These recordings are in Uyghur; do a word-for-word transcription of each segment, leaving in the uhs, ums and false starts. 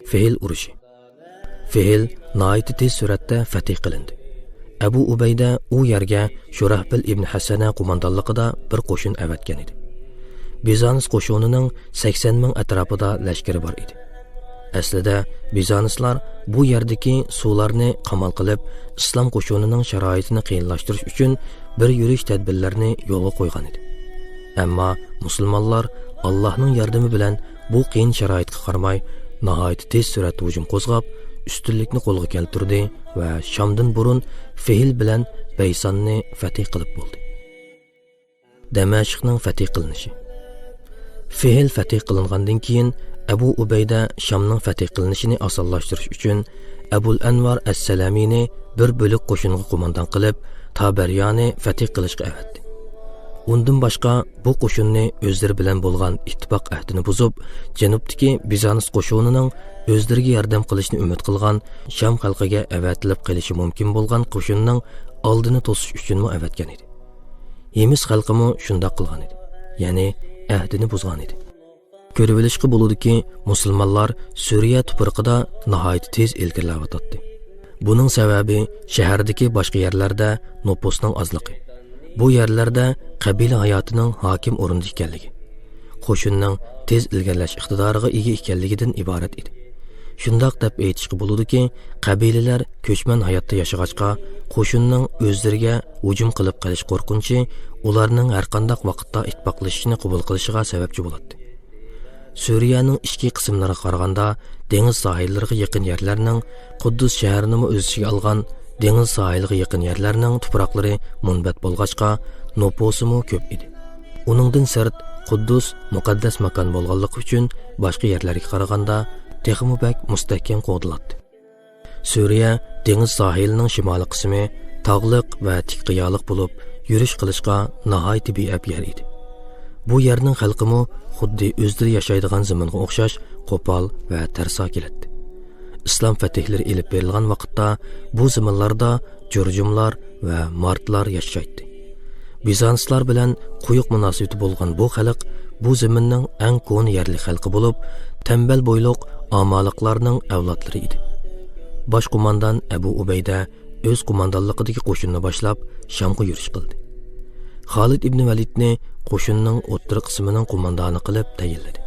فېھىل ئۇرۇشى. فېھىل ناھايىتى تېز سۈرئەتتە فەتھى قىلىندى. ئەبۇ ئۇبەيدە ئۇ يەرگە شۇراھبىل ئىبن ھەسەنە قوماندانلىقىدا بىر قوشۇن ئەۋەتكەن ئىدى. بىزانس قوشۇنىنىڭ سەكسەن مىڭ ئەتراپىدا لەشكىرى بار ئىدى. ئەسلىدە بىزانسلار بۇ يەردىكى سۇلارنى قامال قىلىپ، ئىسلام قوشۇنىنىڭ شارائىتىنى قىيىنلاشتۇرۇش ئۈچۈن بىر يۈرۈش تەدبىرلەرنى يولغا قويغان ئىدى. ئەمما مۇسۇلمانلار ئاللاھنىڭ ياردىمى بىلەن بۇ قىيىن شارائىتقا قارىماي، ناھايىتى تېز سۈرئەتتە ھۇجۇم قوزغاپ، ئۈستۈنلۈكنى قولغا كەلتۈردى ۋە شامدىن بۇرۇن فېھىل بىلەن بەيساننى فەتھى قىلىپ بولدى. دەمەشقنىڭ فەتھى قىلىنىشى. فېھىل فەتھى قىلىنغاندىن كېيىن، ئەبۇ ئۇبەيدە شامنىڭ فەتھى قىلىنىشىنى ئاسانلاشتۇرۇش ئۈچۈن ئەبۇل ئەنۋار ئەس-سەلەمىنى بىر بۆلەك قوشۇنغا قوماندان قىلىپ، تابەريانى فەتھى قىلىشقا ئەۋەتتى. ئۇندىن باشقا، بۇ قوشۇننى ئۆزلىرى بىلەن بولغان ئىتتىپاق ئەھدىنى بۇزۇپ، جەنۇبتىكى بىزانس قوشۇنىنىڭ ئۆزلىرىگە ياردەم قىلىشنى ئۈمىد قىلغان شام خەلقىگە ئەۋەتىلىپ قېلىشى مۇمكىن بولغان قوشۇننىڭ ئالدىنى توسۇش ئۈچۈنمۇ ئەۋەتكەن ئىدى. ھىمس خەلقىمۇ شۇنداق قىلغان ئىدى، يەنى ئەھدىنى بۇزغان ئىدى. كۆرۈۋېلىشقا بولىدۇكى، مۇسۇلمانلار سۈرىيە تۇپرىقىدا ناھايىتى تېز ئىلگىرىلەۋاتاتتى. بۇنىڭ سەۋەبى شەھەردىكى باشقا يەرلەردە نوپۇسنىڭ ئازلىقى، بۇ يەرلەردە قەبىلە ھاياتىنىڭ ھاكىم ئورۇندا ئىكەنلىكى، قوشۇننىڭ تېز ئىلگىرىلەش ئىقتىدارىغا ئىگە ئىكەنلىكىدىن ئىبارەت ئىدى. شۇنداق دەپ ئېيتىشقا بولىدۇكى، قەبىلىلەر كۆچمەن ھاياتتا ياشىغاچقا، قوشۇننىڭ ئۆزلىرىگە ھۇجۇم قىلىپ قېلىش قورقۇنچى ئۇلارنىڭ ھەرقانداق ۋاقىتتا ئىتتىپاقلىشىشنى قوبۇل قىلىشىغا سەۋەبچى بولاتتى. سۈرىيەنىڭ ئىچكى قىسىملىرىغا قارىغاندا، دېڭىز ساھىللىرىغا يېقىن يەرلەرنىڭ، قۇددۇس شەھىرىنىمۇ ئۆز ئىچىگە ئالغان دېڭىز ساھىلىغا يېقىن يەرلەرنىڭ تۇپراقلىرى مۇنبەت بولغاچقا، نوپۇسىمۇ كۆپ ئىدى. ئۇنىڭدىن سىرت، قۇددۇس مۇقەددەس ماكان بولغانلىقى ئۈچۈن باشقا يەرلەرگە قارىغاندا تېخىمۇ بەك مۇستەھكەم قوغدىلاتتى. سۈرىيە دېڭىز ساھىلىنىڭ شىمالىي قىسمى تاغلىق ۋە تىك قىيالىق بولۇپ، يۈرۈش قىلىشقا ناھايىتى بىئەپ يەر ئىدى. بۇ يەرنىڭ خەلقىمۇ خۇددى ئۆزلىرى ياشايدىغان زېمىنغا ئوخشاش قوپال ۋە تەرسا كېلەتتى. ئىسلام فەتھلىرى ئېلىپ بېرىلغان ۋاقىتتا بۇ زېمىنلاردا جۇرجۇملار ۋە مارتلار ياشايتتى. بىزانسلار بىلەن قويۇق مۇناسىۋىتى بولغان بۇ خەلق بۇ زېمىننىڭ ئەڭ كونا يەرلىك خەلقى بولۇپ، تەمبەل بويلۇق ئامالىقلارنىڭ ئەۋلادلىرى ئىدى. باش قوماندان ئەبۇ ئۇبەيدە ئۆز قوماندانلىقىدىكى قوشۇننى باشلاپ، شامغا يۈرۈش قىلدى. خالىد ئىبنى ۋەلىدنى قوشۇننىڭ ئوتتۇرا قىسمىنىڭ قوماندانى قىلىپ تەيىنلىدى.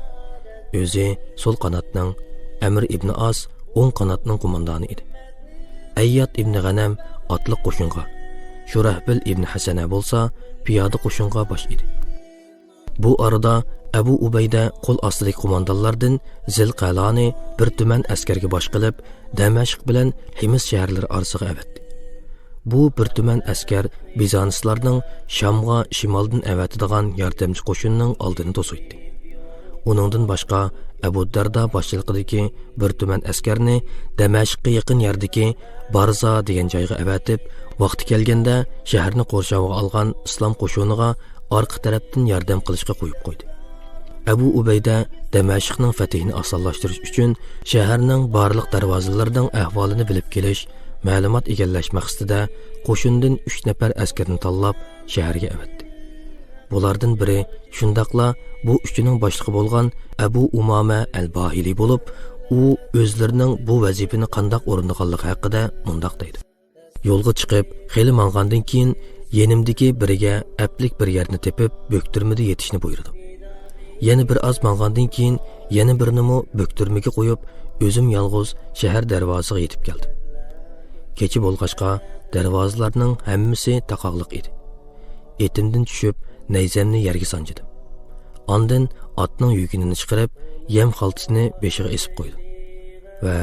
ئۆزى سول قاناتنىڭ، ئەمر ئىبنى ئاس ئوڭ قاناتنىڭ قوماندانى ئىدى. ئەيياد ئىبنى غەنەم ئاتلىق قوشۇنغا، شۇراھبىل ئىبنى ھەسەنە بولسا پىيادە قوشۇنغا باش ئىدى. بۇ ئارىدا ئەبۇ ئۇبەيدە قول ئاستىدىكى قوماندانلاردىن زىلقەلانى بىر تۈمەن ئەسكەرگە باش قىلىپ، دەمەشق بىلەن ھىمس شەھەرلىرى ئارىسىغا ئەۋەتتى. بۇ بىر تۈمەن ئەسكەر بىزانسلارنىڭ شامغا شىمالدىن ئەۋەتىدىغان ياردەمچى قوشۇننىڭ ئالدىنى توسۇيتتى. ئۇنىڭدىن باشقا، ئەبۇ دەردا باشچىلىقىدىكى بىر تۈمەن ئەسكەرنى دەمەشققە يېقىن يەردىكى بارزا دېگەن جايغا ئەۋەتىپ، ۋاقتى كەلگەندە شەھەرنى قورشاۋغا ئالغان ئىسلام قوشۇنىغا ئارقا تەرەپتىن ياردەم قىلىشقا قويۇپ قويدى. ئەبۇ ئۇبەيدە دەمەشقنىڭ فەتھىنى ئاسانلاشتۇرۇش ئۈچۈن شەھەرنىڭ بارلىق دەرۋازىلىرىنىڭ ئەھۋالىنى بىلىپ كېلىش، مەلۇمات ئىگىلەش مەقسىتىدە قوشۇندىن ئۈچ نەپەر ئەسكەرنى تاللاپ شەھەرگە ئەۋەتتى. بۇلاردىن بىرى شۇنداقلا بۇ ئۈچىنىڭ باشلىقى بولغان ئەبۇ ئۇمامە ئەل باھىلى بولۇپ، ئۇ ئۆزلىرىنىڭ بۇ ۋەزىپىنى قانداق ئورۇندىغانلىقى ھەققىدە مۇنداق دەيدۇ. يولغا چىقىپ، خېلى ماڭغاندىن كېيىن، يېنىمدىكى بىرىگە ئەپلىك بىر يەرنى تېپىپ، بۆكتۈرمىدە يېتىشنى بۇيرۇدۇم. يەنە بىر ئاز ماڭغاندىن كېيىن، يەنە بىرنىمۇ بۆكتۈرمىگە قويۇپ، ئۆزۈم يالغۇز شەھەر دەرۋازىسىغا يېتىپ كەلدىم. كېچە بولغاچقا، دەرۋازىلارنىڭ ھەممىسى تاقاقلىق ئىدى. ئېتىمدىن چۈشۈپ، نەيزەمنى يەرگە سانجىدىم. ئاندىن ئاتنىڭ يۈكىنىنى چىقىرىپ، يەم خالتىسىنى بېشىغا ئېسىپ قويدۇم ۋە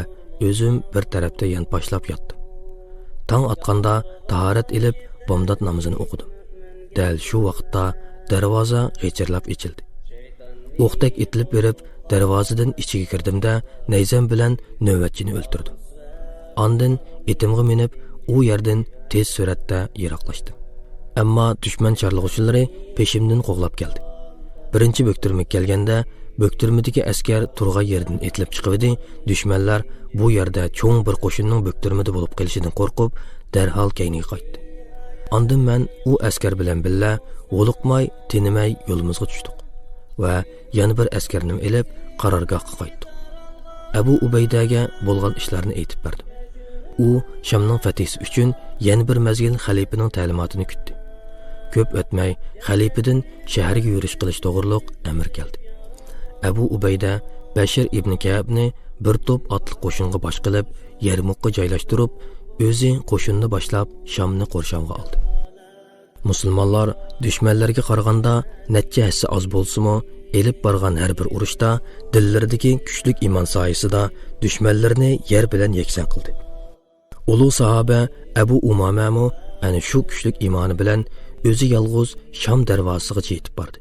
ئۆزۈم بىر تەرەپتە يانپاشلاپ ياتتىم. تاڭ ئاتقاندا تاھارەت ئېلىپ، بامدات نامىزىنى ئوقۇدۇم. دەل شۇ ۋاقىتتا دەرۋازا غىچىرلاپ ئېچىلدى. ئوقتەك ئېتىلىپ بېرىپ، دەرۋازىدىن ئىچىگە كىردىم-دە، نەيزەم بىلەن نۆۋەتچىنى ئۆلتۈردۈم. ئاندىن ئېتىمغا مىنىپ، ئۇ يەردىن تېز سۈرئەتتە يىراقلاشتىم. ئەمما دۈشمەن چارلىغۇچىلىرى پېشىمدىن قوغلاپ كەلدى. بىرىنچى بۆكتۈرمىگە كەلگەندە، بۆكتۈرمىدىكى ئەسكەر تۇرغان يېرىدىن ئېتىلىپ چىقىۋىدى، دۈشمەنلەر بۇ يەردە چوڭ بىر قوشۇننىڭ بۆكتۈرمىدە بولۇپ قېلىشىدىن قورقۇپ، دەرھال كەينىگە قايتتى. ئاندىن مەن ئۇ ئەسكەر بىلەن بىللە ھولۇقماي، تىنماي يولىمىزغا چۈشتۇق ۋە يەنە بىر ئەسكەرنىمۇ ئېلىپ، قارارگاھقا قايتتۇق. ئەبۇ ئۇبەيدەگە بولغان ئىشلارنى ئېيتىپ بەردىم. ئۇ شامنىڭ فەتھىسى ئۈچۈن يەنە بىر مەزگىل خەلىپىنىڭ تەلىماتىنى كۈتتى. كۆپ ئۆتمەي خەلىپىدىن شەھەرگە يۈرۈش قىلىش توغرۇلۇق ئەمىر كەلدى. ئەبۇ ئۇبەيدە بەشىر ئىبنى كەئبنى بىر توپ ئاتلىق قوشۇنغا باش قىلىپ، يەرمۇكقا جايلاشتۇرۇپ، ئۆزى قوشۇننى باشلاپ شامنى قورشاۋغا ئالدى. مۇسۇلمانلار دۈشمەنلەرگە قارىغاندا نەچچە ھەسسە ئاز بولسىمۇ، ئېلىپ بارغان ھەر بىر ئۇرۇشتا دىللىرىدىكى كۈچلۈك ئىمان سايىسىدا دۈشمەنلىرىنى يەر بىلەن يەكسان قىلدى. ئۇلۇغ ساھابە ئەبۇ ئۇمامەمۇ ئەنە شۇ كۈچلۈك ئىمانى بىلەن ئۆزى يالغۇز شام دەرۋازىسىغىچە يېتىپ باردى.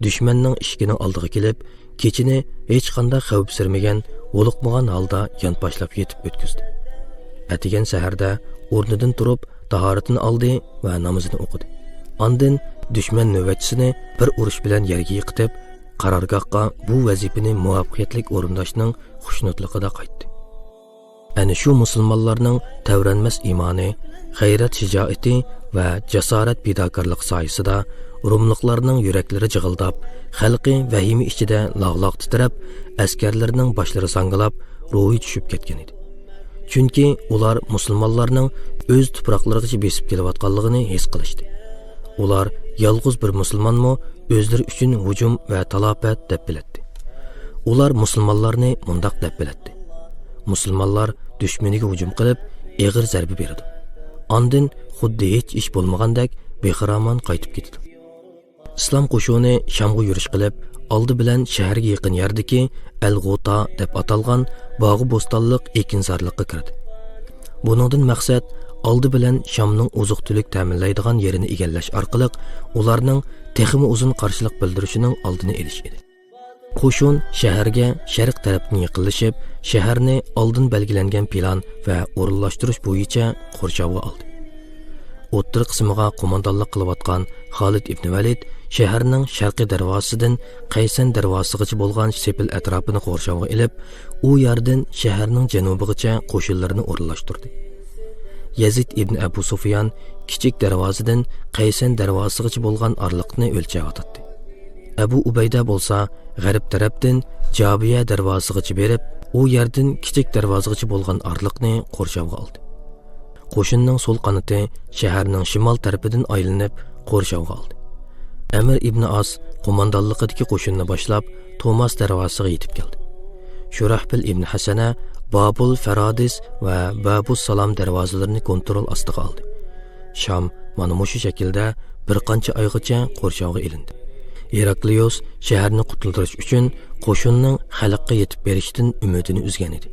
دۈشمەننىڭ ئىشىكىنىڭ ئالدىغا كېلىپ، كېچىنى ھېچقانداق خەۋپسىرىمىگەن، ھولۇقمىغان ھالدا يانپاشلاپ يېتىپ ئۆتكۈزدى. ئەتىگەن سەھەردە ئورنىدىن تۇرۇپ، تاھارىتىنى ئالدى ۋە نامىزىنى ئوقۇدى. ئاندىن دۈشمەن نۆۋەتچىسىنى بىر ئۇرۇش بىلەن يەرگە يىقىتىپ، قارارگاھقا بۇ ۋەزىپىنى مۇۋەپپەقىيەتلىك ئورۇنداشنىڭ خۇشنۇدلۇقىدا قايتتى. ئەنە شۇ مۇسۇلمانلارنىڭ تەۋرەنمەس ئىمانى، غەيرەت شىجائىتى ۋە جاسارەت پىداكارلىقى سايىسىدا روملۇقلارنىڭ يۈرەكلىرى جىغىلداپ، خەلقى ۋەھىمە ئىچىدە لاغ-لاغ تىترەپ، ئەسكەرلىرىنىڭ باشلىرى ساڭگىلاپ، روھى چۈشۈپ كەتكەن ئىدى. چۈنكى ئۇلار مۇسۇلمانلارنىڭ ئۆز تۇپراقلىرىغىچە بېسىپ كېلىۋاتقانلىقىنى ھېس قىلىشتى. ئۇلار يالغۇز بىر مۇسۇلمانمۇ ئۆزلىرى ئۈچۈن ھۇجۇم ۋە تالاپەت دەپ بىلەتتى. ئۇلار مۇسۇلمانلارنى مۇنداق دەپ بىلەتتى: مۇسۇلمانلار دۈشمىنىگە ھۇجۇم قىلىپ، ئېغىر زەربە بېرىدۇ. ئاندىن خۇددى ھېچ ئىش بولمىغاندەك بىخىرامان قايتىپ كېتىدۇ. ئىسلام قوشۇنى شامغا يۈرۈش قىلىپ، ئالدى بىلەن شەھەرگە يېقىن يەردىكى ئەل غۇتا دەپ ئاتالغان باغۇ بوستانلىق ئېكىنزارلىققا كىردى. بۇنىڭدىن مەقسەت ئالدى بىلەن شامنىڭ ئوزۇق-تۈلۈك تەمىنلەيدىغان يېرىنى ئىگىلەش ئارقىلىق ئۇلارنىڭ تېخىمۇ ئۇزۇن قارشىلىق بىلدۈرۈشىنىڭ ئالدىنى ئېلىش ئىدى. قوشۇن شەھەرگە شەرق تەرەپتىن يېقىنلىشىپ، شەھەرنى ئالدىن بەلگىلەنگەن پىلان ۋە ئورۇنلاشتۇرۇش بويىچە قورشاۋغا ئالدى. ئوتتۇرا قىسمىغا قوماندانلىق قىلىۋاتقان خالىد ئىبنى ۋەلىد شەھەرنىڭ شەرقىي دەرۋازىسىدىن قەيسەن دەرۋازىسىغىچە بولغان سېپىل ئەتراپىنى قورشاۋغا ئېلىپ، ئۇ يەردىن شەھەرنىڭ جەنۇبىغىچە قوشۇنلىرىنى ئورۇنلاشتۇردى. يەزىد ئىبنى ئەبۇ سۇفيان كىچىك دەرۋازىدىن قەيسەن دەرۋازىسىغىچە بولغان ئارىلىقنى ئۆلچەۋاتاتتى. ئەبۇ ئۇبەيدە بولسا غەرب تەرەپتىن جابىيە دەرۋازىسىغىچە بېرىپ، ئۇ يەردىن كىچىك دەرۋازىغىچە بولغان ئارىلىقنى قورشاۋغا ئالدى. قوشۇننىڭ سول قانىتى شەھەرنىڭ شىمال تەرىپىدىن ئايلىنىپ قورشاۋغا ئالدى. ئەمىر ئىبنى ئاس قوماندانلىقىدىكى قوشۇننى باشلاپ، توماس دەرۋازىسىغا يېتىپ كەلدى. شۇراھبىل ئىبنى ھەسەنە بابۇل فەرادىس ۋە بابۇس سالام دەرۋازىلىرىنى كونترول ئاستىغا ئالدى. شام مانا مۇشۇ شەكىلدە بىر قانچە ئايغىچە قورشاۋغا ئېلىندى. ھېراكلىيۇس شەھەرنى قۇتۇلدۇرۇش ئۈچۈن قوشۇننىڭ خەلققە يېتىپ بېرىشىدىن ئۈمىدىنى ئۈزگەن ئىدى.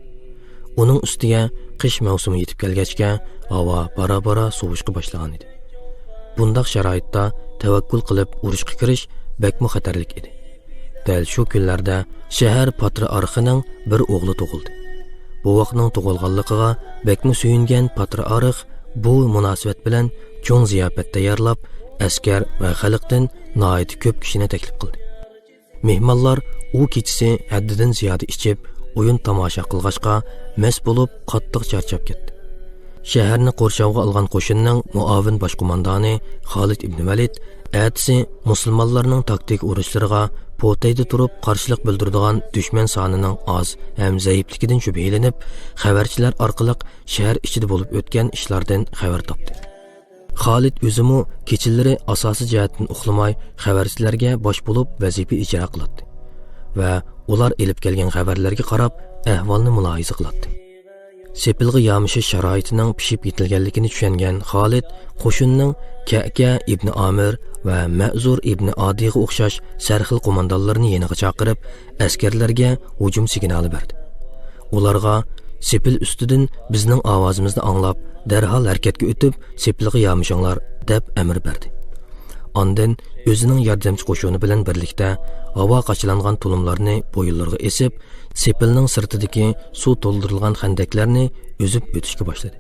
ئۇنىڭ ئۈستىگە قىش مەۋسۇمى يېتىپ كەلگەچكە، ھاۋا بارا-بارا سوۋۇشقا باشلىغان ئىدى. بۇنداق شارائىتتا تەۋەككۈل قىلىپ ئۇرۇشقا كىرىش بەكمۇ خەتەرلىك ئىدى. دەل شۇ كۈنلەردە شەھەر پاترىئارخىنىڭ بىر ئوغلى تۇغۇلدى. بوۋاقنىڭ تۇغۇلغانلىقىغا بەكمۇ سۆيۈنگەن پاترىئارخ بۇ مۇناسىۋەت بىلەن چوڭ زىياپەت تەييارلاپ، ئەسكەر ۋە خەلقتىن ناھايىتى كۆپ كىشىنى تەكلىپ قىلدى. مېھمانلار ئۇ كېچىسى ھەددىدىن زىيادە ئىچىپ، ئويۇن تاماشا قىلغاچقا، مەست بولۇپ، قاتتىق چارچاپ كەتتى. شەھەرنى قورشاۋغا ئالغان قوشۇننىڭ مۇئاۋىن باش قوماندانى خالىد ئىبنى ۋەلىد ئەتىسى مۇسۇلمانلارنىڭ تاكتىكا ئۇرۇشلىرىغا پوتەيدە تۇرۇپ قارشىلىق بىلدۈرىدىغان دۈشمەن سانىنىڭ ئاز ھەم زەئىپلىكىدىن شۈبھىلىنىپ، خەۋەرچىلەر ئارقىلىق شەھەر ئىچىدە بولۇپ ئۆتكەن ئىشلاردىن خەۋەر تاپتى. خالىد ئۆزىمۇ كېچىلىرى ئاساسىي جەھەتتىن ئۇخلىماي، خەۋەرچىلەرگە باش بولۇپ ۋەزىپە ئىجرا قىلاتتى ۋە ئۇلار ئېلىپ كەلگەن خەۋەرلەرگە قاراپ ئەھۋالنى مۇلاھىزە قىلاتتى. سېپىلغا يامىشىش شارائىتىنىڭ پىشىپ يېتىلگەنلىكىنى چۈشەنگەن خالىد قوشۇننىڭ كەئكە ئىبنى ئامىر ۋە مەزۇر ئىبنى ئادىغا ئوخشاش سەرخىل قوماندانلىرىنى يېنىغا چاقىرىپ، ئەسكەرلەرگە ھۇجۇم سىگنالى بەردى. ئۇلارغا، «سېپىل ئۈستىدىن بىزنىڭ ئاۋازىمىزنى ئاڭلاپ، دەرھال ھەرىكەتكە ئۆتۈپ، سېپىلغا يامىشىڭلار» دەپ ئەمىر بەردى. ئاندىن ئۆزىنىڭ ياردەمچى قوشۇنى بىلەن بىرلىكتە ھاۋا قاچىلانغان تۇلۇملارنى بويۇنلىرىغا ئېسىپ، سېپىلنىڭ سىرتىدىكى سۇ تولدۇرۇلغان خەندەكلەرنى ئۈزۈپ ئۆتۈشكە باشلىدى.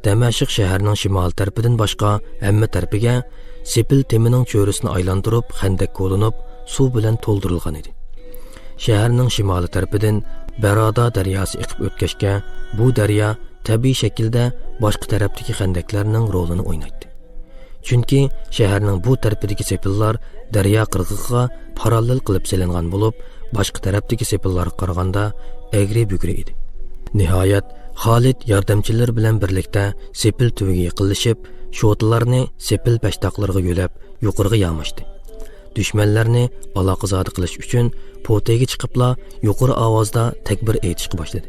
دەمەشق شەھەرنىڭ شىمالىي تەرىپىدىن باشقا ھەممە تەرىپىگە سېپىل تېمىنىڭ چۆرىسىنى ئايلاندۇرۇپ، خەندەك كولىنىپ، سۇ بىلەن تولدۇرۇلغان ئىدى. شەھەرنىڭ شىمالىي تەرىپىدىن بەرادا دەرياسى ئېقىپ ئۆتكەچكە، بۇ دەريا تەبىئىي شەكىلدە باشقا تەرەپتىكى خەندەكلەرنىڭ رولىنى ئوينايتتى. چۈنكى شەھەرنىڭ بۇ تەرىپىدىكى سېپىللار دەريا قىرغىقىغا پاراللېل قىلىپ سېلىنغان بولۇپ، باشقا تەرەپتىكى سېپىللارغا قارىغاندا ئەگرى-بۈگرى ئىدى. نىھايەت، خالىد ياردەمچىلىرى بىلەن بىرلىكتە سېپىل تۈۋىگە يېقىنلىشىپ، شوتىلارنى سېپىل پەشتاقلىرىغا يۆلەپ، يۇقىرىغا ياماشتى. دۈشمەنلەرنى ئالاقىزادە قىلىش ئۈچۈن پوتەيگە چىقىپلا يۇقىرى ئاۋازدا تەكبىر ئېيتىشقا باشلىدى.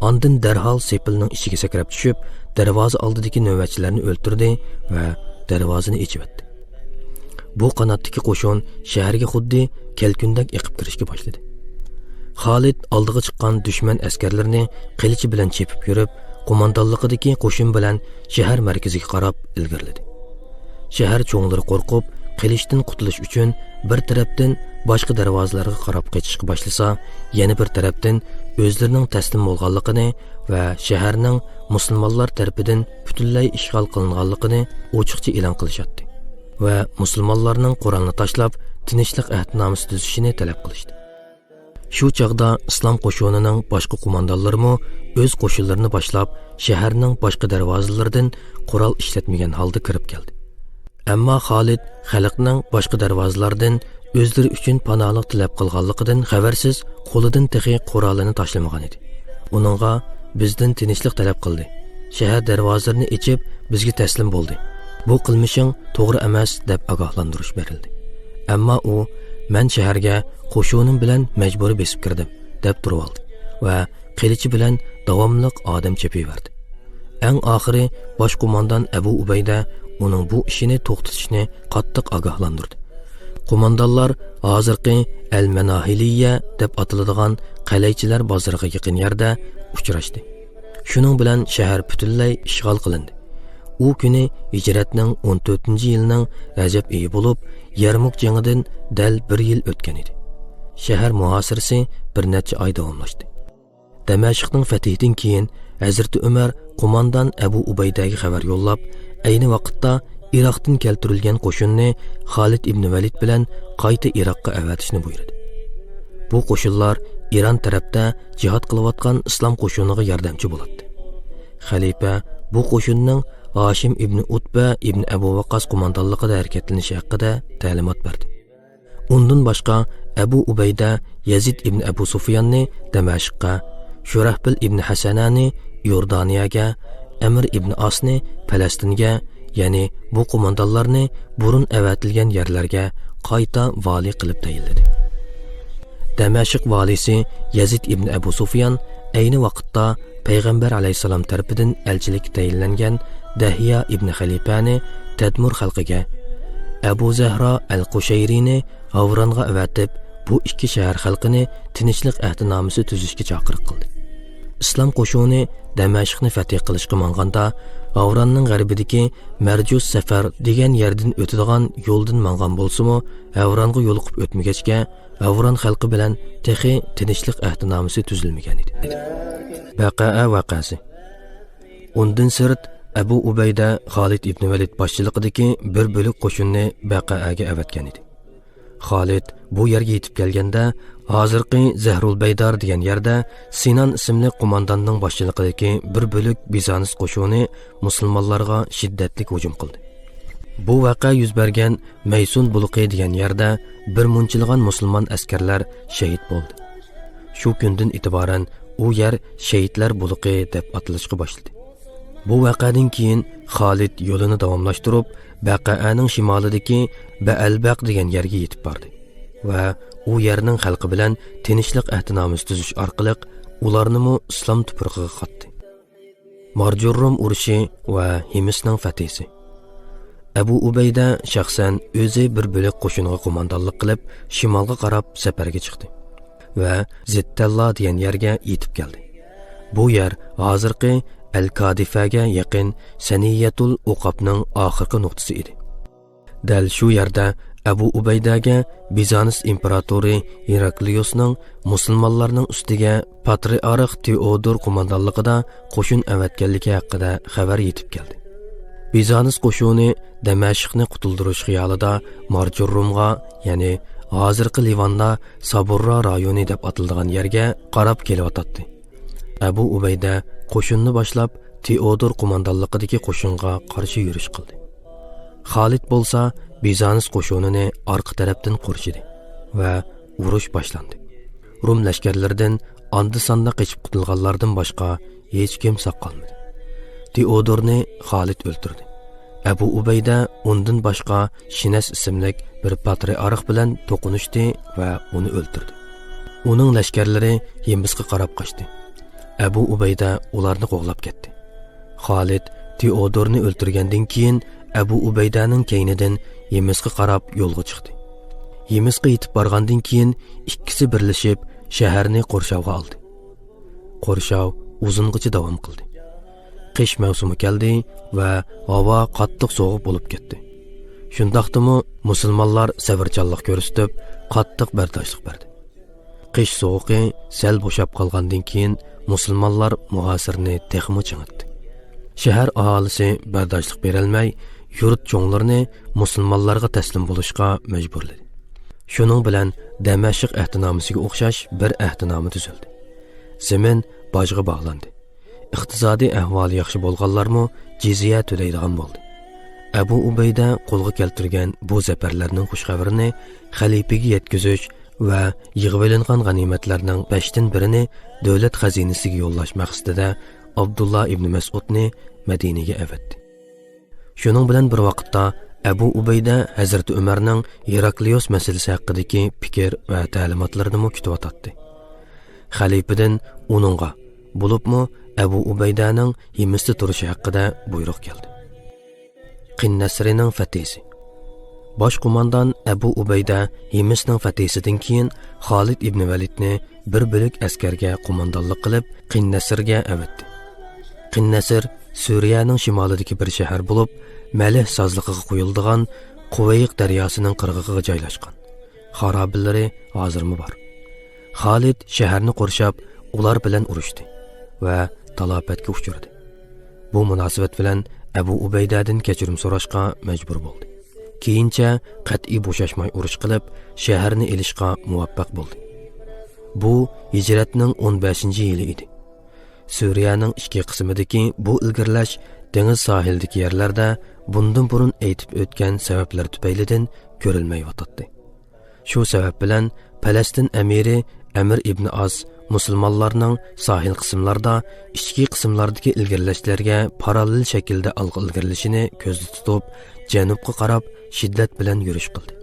ئاندىن دەرھال سېپىلنىڭ ئىچىگە سەكرەپ چۈشۈپ، دەرۋازا ئالدىدىكى نۆۋەتچىلەرنى ئۆلتۈردى ۋە دەرۋازىنى ئېچىۋەتتى. بۇ قاناتتىكى قوشۇن شەھەرگە خۇددى كەلكۈندەك ئېقىپ كىرىشكە باشلىدى. خالىد ئالدىغا چىققان دۈشمەن ئەسكەرلىرىنى قىلىچى بىلەن چېپىپ يۈرۈپ، قوماندانلىقىدىكى قوشۇن بىلەن شەھەر مەركىزىگە قاراپ ئىلگىرىلىدى. شەھەر چوڭلىرى قورقۇپ، قىلىچتىن قۇتۇلۇش ئۈچۈن بىر تەرەپتىن باشقا دەرۋازىلارغا قاراپ قېچىشقا باشلىسا، يەنە بىر تەرەپتىن ئۆزلىرىنىڭ تەسلىم بولغانلىقىنى ۋە شەھەرنىڭ مۇسۇلمانلار تەرىپىدىن پۈتۈنلەي ئىشغال قىلىنغانلىقىنى ئوچۇقچە ئېلان قىلىشاتتى ۋە مۇسۇلمانلارنىڭ قورالنى تاشلاپ، تىنچلىق ئەھدىنامىسى تۈزۈشىنى تەلەپ قىلىشتى. شۇ چاغدا ئىسلام قوشۇنىنىڭ باشقا قوماندانلىرىمۇ ئۆز قوشۇنلىرىنى باشلاپ، شەھەرنىڭ باشقا دەرۋازىلىرىدىن قورال ئىشلەتمىگەن ھالدا كىرىپ كەلدى. ئەمما خالىد خەلقنىڭ باشقا دەرۋازىلاردىن ئۆزلىرى ئۈچۈن پاناھلىق تىلەپ قىلغانلىقىدىن خەۋەرسىز، قولىدىن تېخى قورالىنى تاشلىمىغان ئىدى. ئۇنىڭغا، «بىزدىن تىنچلىق تەلەپ قىلدى. شەھەر دەرۋازىلىرىنى ئېچىپ، بىزگە تەسلىم بولدى. بۇ قىلمىشىڭ توغرا ئەمەس» دەپ ئاگاھلاندۇرۇش بېرىلدى. ئەمما ئۇ، «مەن شەھەرگە قوشۇنۇم بىلەن مەجبۇرىي بېسىپ كىردىم» دەپ تۇرۇۋالدى ۋە قىلىچى بىلەن داۋاملىق ئادەم چېپىۋەردى. ئەڭ ئاخىرى باش قوماندان ئەبۇ ئۇبەيدە ئۇنىڭ بۇ ئىشىنى توختىتىشنى قاتتىق ئاگاھلاندۇردى. قوماندانلار ھازىرقى ئەل مەناھىلىيە دەپ ئاتىلىدىغان قەلەيچىلەر بازىرىغا يېقىن يەردە ئۇچراشتى. شۇنىڭ بىلەن شەھەر پۈتۈنلەي ئىشغال قىلىندى. ئۇ كۈنى ھىجرەتنىڭ ئون تۆتىنچى يىلىنىڭ رەجەب ئېيى بولۇپ، يەرمۇك جېڭىدىن دەل بىر يىل ئۆتكەن ئىدى. شەھەر مۇھاسىرىسى بىر نەچچە ئاي داۋاملاشتى. دەمەشقنىڭ فەتھىدىن كېيىن، ھەزرىتى ئۆمەر قوماندان ئەبۇ ئۇبەيدەگە خەۋەر يوللاپ، ئەينى ۋاقىتتا ئىراقتىن كەلتۈرۈلگەن قوشۇننى خالىد ئىبنى ۋەلىد بىلەن قايتا ئىراققا ئەۋەتىشنى بۇيرۇدى. بۇ قوشۇنلار ئىران تەرەپتە جىھاد قىلىۋاتقان ئىسلام قوشۇنىغا ياردەمچى بولاتتى. خەلىپە بۇ قوشۇننىڭ ھاشىم ئىبنى ئۇتبە ئىبنى ئەبۇ ۋەققاس قوماندانلىقىدا ھەرىكەتلىنىشى ھەققىدە تەلىمات بەردى. ئۇندىن باشقا، ئەبۇ ئۇبەيدە يەزىد ئىبنى ئەبۇ سۇفياننى دەمەشققە، شۇرەھبىل ئىبنى ھەسەنەنى ئىيوردانىيەگە، ئەمر ئىبنى ئاسنى پەلەستىنگە، يەنى بۇ قوماندانلارنى بۇرۇن ئەۋەتىلگەن يەرلەرگە قايتا ۋالىي قىلىپ تەيىنلىدى. دەمەشق ۋالىيسى يەزىد ئىبنى ئەبۇ سۇفيان ئەينى ۋاقىتتا پەيغەمبەر ئەلەيھىسسالام تەرىپىدىن ئەلچىلىككە تەيىنلەنگەن دەھيا ئىبنى خەلىپەنى تەدمۇر خەلقىگە، ئەبۇ زەھرا ئەل قۇشەيرىنى ھاۋرانغا ئەۋەتىپ، بۇ ئىككى شەھەر خەلقىنى تىنچلىق ئەھدىنامىسى تۈزۈشكە چاقىرىق قىلدى. ئىسلام قوشۇنى دەمەشقنى فەتھى قىلىشقا ماڭغاندا، ھاۋراننىڭ غەربىدىكى مەرجۇس سەفەر دېگەن يەردىن ئۆتىدىغان يولدىن ماڭغان بولسىمۇ، ھاۋرانغا يولۇقۇپ ئۆتمىگەچكە، ھاۋران خەلقى بىلەن تېخى تىنچلىق ئەھدىنامىسى تۈزۈلمىگەن ئىدى. بەقەئە ۋەقەسى. ئۇندىن سىرت، ئەبۇ ئۇبەيدە خالىد ئىبنى ۋەلىد باشچىلىقىدىكى بىر بۆلەك قوشۇننى بەقەئەگە ئەۋەتكەن ئىدى. خالىد بۇ يەرگە يېتىپ كەلگەندە، ھازىرقى زەھرۇل بەيدار دېگەن يەردە سىنان ئىسىملىك قومانداننىڭ باشچىلىقىدىكى بىر بۆلەك بىزانس قوشۇنى مۇسۇلمانلارغا شىددەتلىك ھۇجۇم قىلدى. بۇ ۋەقە يۈز بەرگەن مەيسۇن بۇلىقى دېگەن يەردە بىر مۇنچىلىغان مۇسۇلمان ئەسكەرلەر شېھىت بولدى. شۇ كۈندىن ئېتىبارەن ئۇ يەر شېھىتلەر بۇلىقى دەپ ئاتىلىشقا باشلىدى. بۇ ۋەقەدىن كېيىن خالىد يولىنى داۋاملاشتۇرۇپ، بەقەئەنىڭ شىمالىدىكى بەئەلبەق دېگەن يەرگە يېتىپ باردى ۋە ئۇ يەرنىڭ خەلقى بىلەن تىنچلىق ئەھدىنامىسى تۈزۈش ئارقىلىق ئۇلارنىمۇ ئىسلام تۇپرىقىغا قاتتى. مارجۇررۇم ئۇرۇشى ۋە ھىمسنىڭ فەتھىسى. ئەبۇ ئۇبەيدە شەخسەن ئۆزى بىر بۆلەك قوشۇنغا قوماندانلىق قىلىپ، شىمالغا قاراپ سەپەرگە چىقتى ۋە زىتتەللا دېگەن يەرگە يېتىپ كەلدى. بۇ يەر ھازىرقى ئەل كادىفەگە يېقىن سەنىيەتۇل ئۇقابنىڭ ئاخىرقى نۇقتىسى ئىدى. دەل شۇ يەردە ئەبۇ ئۇبەيدەگە بىزانس ئىمپېراتورى ھېراكلىيۇسنىڭ مۇسۇلمانلارنىڭ ئۈستىگە پاترىئارخ تېئودور قوماندانلىقىدا قوشۇن ئەۋەتكەنلىكى ھەققىدە خەۋەر يېتىپ كەلدى. بىزانس قوشۇنى دەمەشقنى قۇتۇلدۇرۇش خىيالىدا مارجۇررۇمغا، يەنى ھازىرقى لىۋاندا سابۇررا رايونى دەپ ئاتىلىدىغان يەرگە قاراپ كېلىۋاتاتتى. ئەبۇ ئۇبەيدە قوشۇننى باشلاپ، تېئودور قوماندانلىقىدىكى قوشۇنغا قارشى يۈرۈش قىلدى. خالىد بولسا بىزانس قوشۇنىنى ئارقا تەرەپتىن قورشىدى ۋە ئۇرۇش باشلاندى. روم لەشكەرلىرىدىن ئاندا-ساندا قېچىپ قۇتۇلغانلاردىن باشقا ھېچكىم ساق قالمىدى. تېئودورنى خالىد ئۆلتۈردى. ئەبۇ ئۇبەيدە ئۇندىن باشقا شىنەس ئىسىملىك بىر پاترىئارخ بىلەن توقۇنۇشتى ۋە ئۇنى ئۆلتۈردى. ئۇنىڭ لەشكەرلىرى ھىمسقا قاراپ قاچتى. ئەبۇ ئۇبەيدە ئۇلارنى قوغلاپ كەتتى. خالىد تېئودورنى ئۆلتۈرگەندىن كېيىن، ئەبۇ ئۇبەيدەنىڭ كەينىدىن ھىمسقا قاراپ يولغا چىقتى. ھىمسقا يېتىپ بارغاندىن كېيىن، ئىككىسى بىرلىشىپ شەھەرنى قورشاۋغا ئالدى. قورشاۋ ئۇزۇنغىچە داۋام قىلدى. قىش مەۋسۇمى كەلدى ۋە ھاۋا قاتتىق سوغۇق بولۇپ كەتتى. شۇنداقتىمۇ مۇسۇلمانلار سەۋرچانلىق كۆرسىتىپ، قاتتىق بەرداشلىق بەردى. قىش سوغۇقى سەل بوشاپ قالغاندىن كېيىن، مۇسۇلمانلار مۇھاسىرىنى تېخىمۇ چىڭىتتى. شەھەر ئاھالىسى بەرداشلىق بېرەلمەي، يۇرت چوڭلىرىنى مۇسۇلمانلارغا تەسلىم بولۇشقا مەجبۇرلىدى. شۇنىڭ بىلەن دەمەشق ئەھدىنامىسىگە ئوخشاش بىر ئەھدىنامە تۈزۈلدى. زېمىن باجغا باغلاندى. ئىقتىسادىي ئەھۋالى ياخشى بولغانلارمۇ جىزيە تۆلەيدىغان بولدى. ئەبۇ ئۇبەيدە قولغا كەلتۈرگەن بۇ زەپەرلەرنىڭ خۇش خەۋىرىنى خەلىپىگە يەتكۈزۈش ۋە يىغىۋېلىنغان غەنىيمەتلەرنىڭ بەشتىن بىرىنى دۆلەت خەزىنىسىگە يوللاش مەقسىتىدە ئابدۇللا ئىبنى مەسئۇدنى مەدىنىگە ئەۋەتتى. شۇنىڭ بىلەن بىر ۋاقىتتا، ئەبۇ ئۇبەيدە ھەزرىتى ئۆمەرنىڭ ھېراكلىيوس مەسىلىسى ھەققىدىكى پىكىر ۋە تەلىماتلىرىنىمۇ كۈتۈۋاتاتتى. خەلىپىدىن ئۇنىڭغا، بولۇپمۇ ئەبۇ ئۇبەيدەنىڭ ھىمستا تۇرۇشى ھەققىدە بۇيرۇق كەلدى. قىننەسرىنىڭ فەتھىسى. باش قوماندان ئەبۇ ئۇبەيدە ھىمسنىڭ فەتھىسىدىن كېيىن خالىد ئىبنى ۋەلىدنى بىر بۆلەك ئەسكەرگە قوماندانلىق قىلىپ، قىننەسرگە ئەۋەتتى. قىننەسر سۈرىيەنىڭ شىمالىدىكى بىر شەھەر بولۇپ، مەلىھ سازلىقىغا قۇيۇلىدىغان قۇۋەيق دەرياسىنىڭ قىرغىقىغا جايلاشقان. خارابىلىرى ھازىرمۇ بار. خالىد شەھەرنى قورشاپ، ئۇلار بىلەن ئۇرۇشتى ۋە تالاپەتكە ئۇچرىدى. بۇ مۇناسىۋەت بىلەن ئەبۇ ئۇبەيدەدىن كەچۈرۈم سوراشقا مەجبۇر بولدى. كېيىنچە قەتئىي بوشاشماي ئۇرۇش قىلىپ، شەھەرنى ئېلىشقا مۇۋەپپەق بولدى. بۇ ھىجرەتنىڭ ئون بەشىنچى يىلى ئىدى. سۈرىيەنىڭ ئىچكى قىسمىدىكى بۇ ئىلگىرىلەش دېڭىز ساھىلىدىكى يەرلەردە بۇندىن بۇرۇن ئېيتىپ ئۆتكەن سەۋەبلەر تۈپەيلىدىن كۆرۈلمەيۋاتاتتى. شۇ سەۋەب بىلەن پەلەستىن ئەمىرى ئەمىر ئىبنى ئاس مۇسۇلمانلارنىڭ ساھىل قىسىملاردا ئىچكى قىسىملاردىكى ئىلگىرىلەشلەرگە پاراللېل شەكىلدە ئالغا ئىلگىرىلىشىنى كۆزدە تۇتۇپ، جەنۇبقا قاراپ شىددەت بىلەن يۈرۈش قىلدى.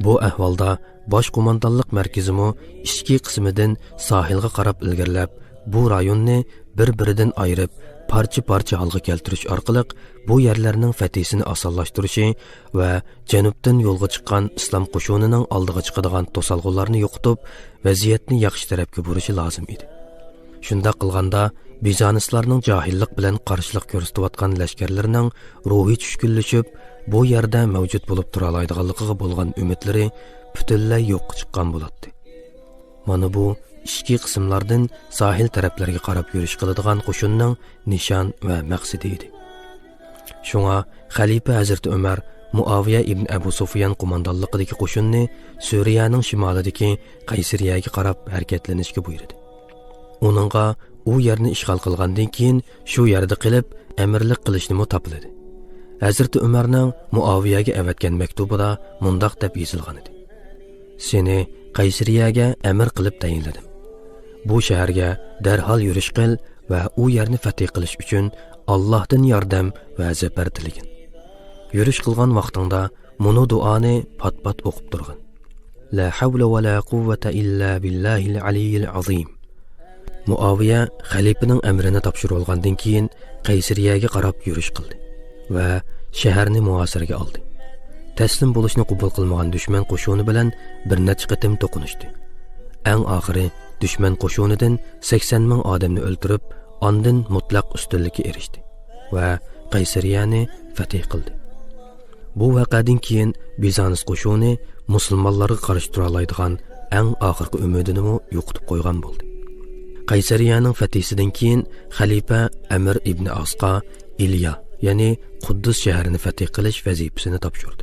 بۇ ئەھۋالدا باش قوماندانلىق مەركىزىمۇ ئىچكى قىسمىدىن ساھىلغا قاراپ ئىلگىرىلەپ، بۇ رايوننى بىر-بىرىدىن ئايرىپ، پارچە-پارچە ھالغا كەلتۈرۈش ئارقىلىق بۇ يەرلەرنىڭ فەتھىسىنى ئاسانلاشتۇرۇشى ۋە جەنۇبتىن يولغا چىققان ئىسلام قوشۇنىنىڭ ئالدىغا چىقىدىغان توسالغۇلارنى يوقىتىپ، ۋەزىيەتنى ياخشى تەرەپكە بۇرۇشى لازىم ئىدى. شۇنداق قىلغاندا، بىزانسلارنىڭ جاھىللىق بىلەن قارشىلىق كۆرسىتىۋاتقان لەشكەرلىرىنىڭ روھى چۈشكۈنلىشىپ، بۇ يەردە مەۋجۇت بولۇپ تۇرالايدىغانلىقىغا بولغان ئۈمىدلىرى پۈتۈنلەي يوققا چىققان بولاتتى. مانا بۇ ئىچكى قىسىملاردىن ساھىل تەرەپلەرگە قاراپ يۈرۈش قىلىدىغان قوشۇننىڭ نىشان ۋە مەقسىتى ئىدى. شۇڭا خەلىپە ھەزرىتى ئۆمەر مۇئاۋىيە ئىبن ئەبۇ سۇفيان قوماندانلىقىدىكى قوشۇننى سۈرىيەنىڭ شىمالىدىكى قەيسىرىيەگە قاراپ ھەرىكەتلىنىشكە بۇيرۇدى. ئۇنىڭغا ئۇ يەرنى ئىشغال قىلغاندىن كېيىن شۇ يەردە قېلىپ ئەمىرلىك قىلىشنىمۇ تاپىلىدى. ھەزرىتى ئۆمەرنىڭ مۇئاۋىيەگە ئەۋەتكەن مەكتۇبىدا مۇنداق دەپ يېزىلغانىدى: سېنى قەيسىرىيەگە ئەمىر قىلىپ تەيىنلىدىم. بۇ شەھەرگە دەرھال يۈرۈش قىل ۋە ئۇ يەرنى فەتھى قىلىش ئۈچۈن ئاللاھتىن ياردەم ۋە زەپەر تىلىگىن. يۈرۈش قىلغان ۋاقتىڭدا مۇنۇ دۇئانى پات-پات ئوقۇپ تۇرغىن: لا حول ولا قوة إلا بالله العلي العظيم. مۇئاۋىيە خەلىپىنىڭ ئەمرىنى تاپشۇرۇۋالغاندىن كېيىن، قەيسىرىيەگە قاراپ يۈرۈش قىلدى ۋە شەھەرنى مۇھاسىرىگە ئالدى. تەسلىم بولۇشنى قوبۇل قىلمىغان دۈشمەن قوشۇنى بىلەن بىر نەچچە قېتىم توقۇنۇشتى. ئەڭ ئاخىرى دۈشمەن قوشۇنىدىن سەكسەن مىڭ ئادەمنى ئۆلتۈرۈپ، ئاندىن مۇتلەق ئۈستۈنلۈككە ئېرىشتى ۋە قەيسىرىيەنى فەتھى قىلدى. بۇ ۋەقەدىن كېيىن بىزانس قوشۇنى مۇسۇلمانلارغا قارشى تۇرالايدىغان ئەڭ ئاخىرقى ئۈمىدىنىمۇ يوقىتىپ قويغان بولدى. قەيسەرىيەنىڭ فەتھىسىدىن كېيىن خەلىپە ئەمىر ئىبنى ئاسقا ئىليا، يەنى قۇددۇس شەھىرىنى فەتھى قىلىش ۋەزىپىسىنى تاپشۇردى.